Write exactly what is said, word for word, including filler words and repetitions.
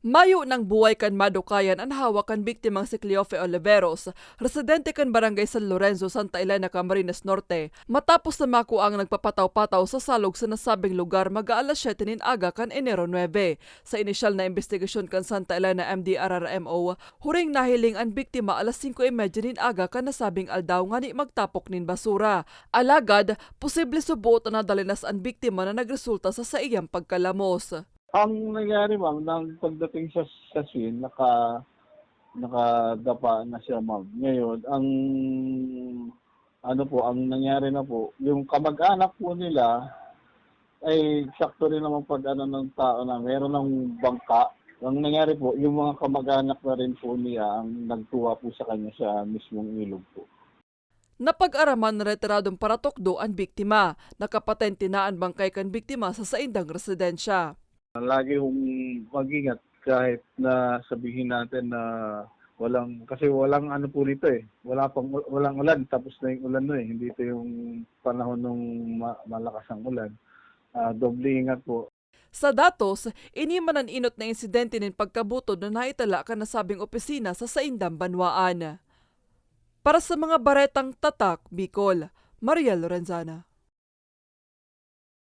Mayo nang buhay kan madukayan an hawak kan biktimang si Cleofe Oliveros, residente kan Barangay San Lorenzo, Santa Elena, Camarines Norte, matapos na makua ang nagpapataw-pataw sa salog sa nasabing lugar mag-aalas siyete nin aga kan Enero nuebe. Sa inisyal na imbestigasyon kan Santa Elena M D R R M O, huring nahiling an biktima alas singko y medya nin aga kan nasabing aldaw ngani magtapok nin basura. Alagad, posible suboot na nadalinas an biktima na nagresulta sa saiyang pagkalamos. Ang nangyari, ma'am, nang pagdating sa, sa scene, naka-, nakadapa na siya, ma'am. Ngayon, ang, ano po, ang nangyari na po, yung kamag-anak po nila ay sakto rin naman pag ano ng tao na meron ng bangka. Ang nangyari po, yung mga kamag-anak na rin po niya ang nagkuha po sa kanya sa mismong ilog po. Napag-araman na retiradong paratukdo an biktima. Nakapatente na an bangkay kan biktima sa saindang residensya. Lagi hong mag-ingat kahit na sabihin natin na walang, kasi walang ano po dito eh, wala pang, walang ulan, tapos na yung ulan no eh, hindi ito yung panahon nung ma-, malakas ang ulan. Ah, doble ingat po. Sa datos, ini man an inot na insidente nin pagkabutod na naitala kan nasabing opisina sa saindang banwaan. Para sa mga baretang Tatak Bicol, Maria Lorenzana.